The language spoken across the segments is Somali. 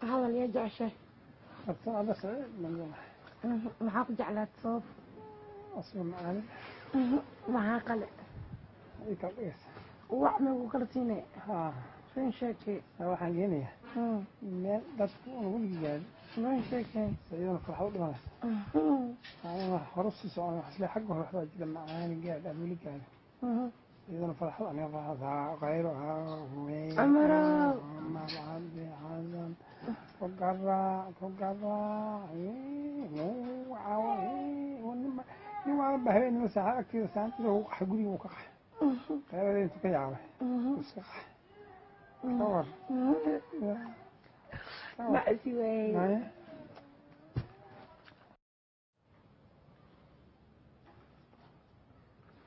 Hadal yaa jeceshay? Horta ada saciid manjala. Maxaa ku jeclaad sabab? Asma macaalin. Maxaa kale? Ii kala dhigaysa. Wax ma ku kala siinay? Haa. Run sheekay. Waxaan geenayaa meel dadku uun weligii gaadhin. Run sheekay. Iyadana farxad u dhimanaysa. Aniguna hore usii socon, wax isle xagga hore waxbaa jira macaani gaadh aan weli gaadhin. Iyadana farxad, aniga farxad, haa qayro, haa. Camarow. Cabdi Xasan ku garaac, ku garaac. Nin waalanba habeenimo saaxa agteeda saantida ugu qaxay, guriga uu ka qaxay, qaylada intuu ka yaabay iska qaxay. Ka war? Macsi wey. Maya.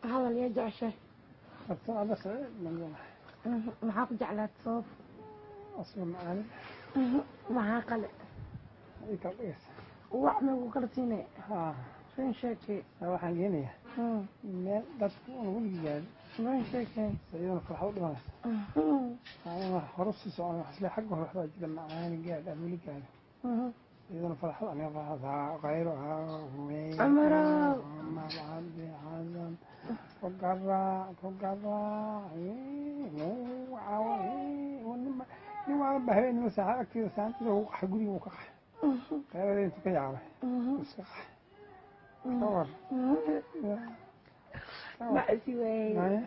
Hadal yaa jeceshay? Horta ada saciid manjala. Maxaa ku jeclaad sabab? Asma macaalin. Maxaa kale? Ii kala dhigaysa. Wax ma ku kala siinay? Haa. Run sheekay. Waxaan geenayaa meel dadku uun weligii gaadhin. Run sheekay. Iyadana farxad u dhimanaysa. Aniguna hore usii socon, wax isle xagga hore waxbaa jira macaani gaadh aan weli gaadhin. Iyadana farxad, aniga farxad, haa qayro, haa. Camarow. Cabdi Xasan ku garaac, ku garaac. Nin waalanba habeenimo saaxa agteeda saantida ugu qaxay, guriga uu ka qaxay, qaylada intuu ka yaabay iska qaxay. Ka war? Macsi wey. Maya.